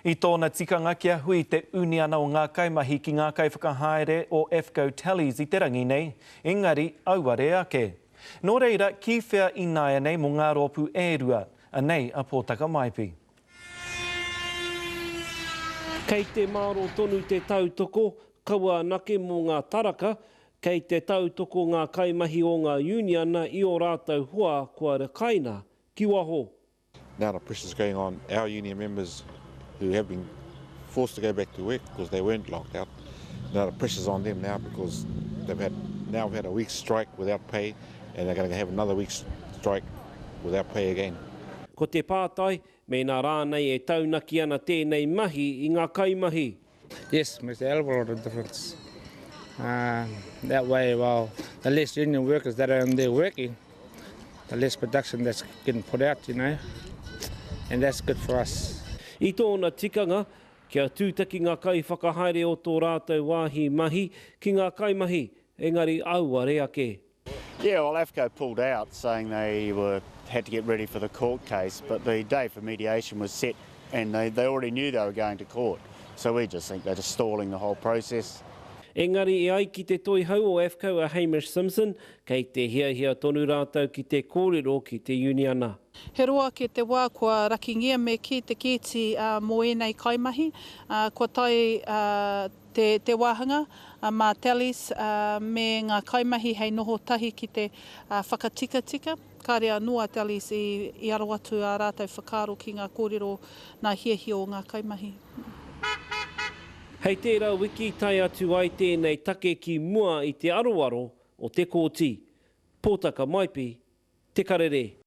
I tōna tikanga kia hui te uniana o ngā kaimahi ki ngā kaiwhakahaere o AFCO Tallies i te rangi nei, engari auare ake. Nō reira, ki whea ināianei mō ngā rōpū e rua? Anei a Pōtaka Maipi. Kei te māro tonu te tautoko, kaua anake mō ngā taraka, kei te tautoko ngā kaimahi o ngā uniana i ō rātou hoa kua rekaina ki waho. Now the pressure's going on our union members who have been forced to go back to work because they weren't locked out. Now the pressure's on them now because they've had now had a week's strike without pay and they're going to have another week's strike without pay again. Ko te pātai, Mēnā rānei e taunaki ana tēnei mahi i ngā kaimahi. Yes, makes a hell of a lot of difference. That way, well, the less union workers that are in there working, the less production that's getting put out, you know, and that's good for us. I tōna tikanga, kia tūtaki ngā kaiwhakahaere o tō rātou wāhi mahi ki ngā kaimahi, engari auare ake. Yeah, well, AFCO pulled out saying they were had to get ready for the court case, but the day for mediation was set and they, they already knew they were going to court. So we just think they're just stalling the whole process. Engari e ai ki te toihau o AFCO a Hamish Simpson, kei te hiahia tonu rātou ki te kōrero ki te uniana. He roa ake te wā kua rakingia me kī te kēti mō ēnei kaimahi, kua tae te te wāhanga mā Tallies me ngā kaimahi hei noho tahi ki te whakatikatika. Kāre anō a Tallies i i aro atu ā rātou whakaaro ki ngā kōrero nā hiahia o ngā kaimahi. Hei tērā wiki tae atu ai tēnei take ki mua i te aroaro o te kōti. Pōtaka Maipi, Te Karere.